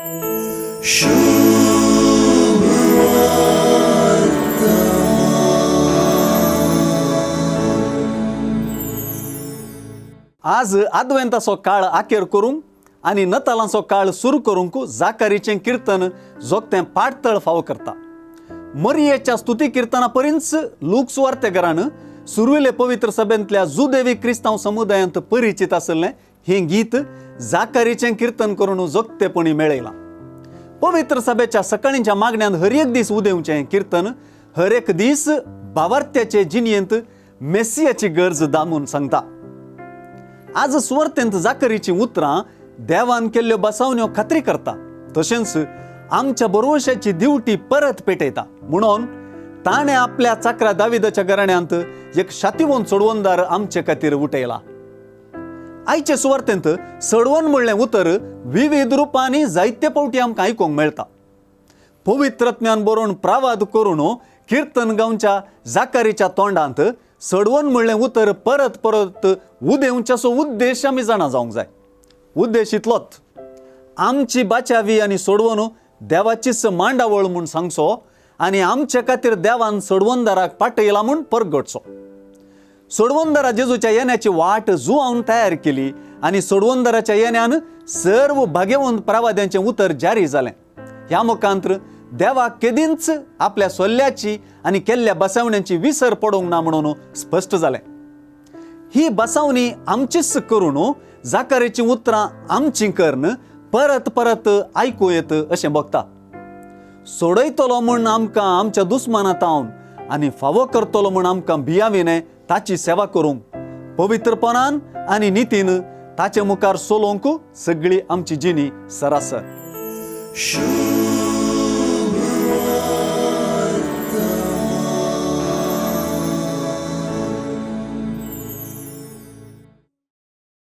आज आदवेंताचो काळ आखेर करूंक आनी नतालांचो काळ सुरू करूंक जाकारीचें किर्तन जोगतें पाटतळ फावो करता. मरियेच्या स्तुती किर्तना परींच लूक सुवार्तेघरान सुरविले पवित्र सभेंतल्या जुदेवी क्रिस्तांव समुदायांत परिचित आशिल्लें हें गीत जाकारीचें किर्तन करून जोगतेपणी मेळयलां. पवित्र सभेच्या सकाळींच्या मागण्यांत हर एक दीस उदेवचें किर्तन हर एक दीस भावार्थ्याचे जिणयेंत मेसियाची गरज दामून सांगता. आज सुवार्थेंत जाकरीचीं उतरां देवान केल्ल्यो बसावण्यो खात्री करता, तशेंच आमच्या बरोवशाची दिवटी परत पेटयता. म्हणून ताणें आपल्या चाकरा दाविदाच्या घराण्यांत एक शातिवंत सोडवणदार आमचे खातीर उठयला. आयचे सुवार्थेंत सडवण म्हणलें उतर विविध रुपांनी जायते फावटी आमकां आयकूंक मेळटा. पवित्रज्ञान बरोवन प्रावाद करून किर्तन गांवच्या जाकारीच्या तोंडांत सडवण म्हणलें उतर परत परत उदेवच्याचो उद्देश आमी जाणा जावंक जाय. उद्देश इतलोच, आमची बाचावी आनी सोडवण देवाचीच मांडावळ म्हूण सांगचो आनी आमचे खातीर देवान सोडवणदाराक पाटयला म्हूण परगटचो. सोडवणदारा जेजूच्या येण्याची वाट जुवावन तयार केली आनी सोडवणदाराच्या येण्यान सर्व भाग्यवंत प्रवाद्यांचें उतर जारी जालें. ह्या मुखांत्र देवाक केदींच आपल्या सोल्ल्याची आनी केल्ल्या बसावण्यांची विसर पडूंक ना म्हणून स्पश्ट जालें. ही बसावणी आमचीच करून जाकारेचीं उतरां आमचीं करून परत परत आयकूं येत अशें बघता. सोडयतलो म्हूण आमकां आमच्या दुस्माना तावन आनी फावो करतलो म्हूण आमकां भियाविने ताची सेवा करूंक पवित्रपणान आनी नितीन ताचे मुखार चलोवंक सगळी आमची जिणी सरासर.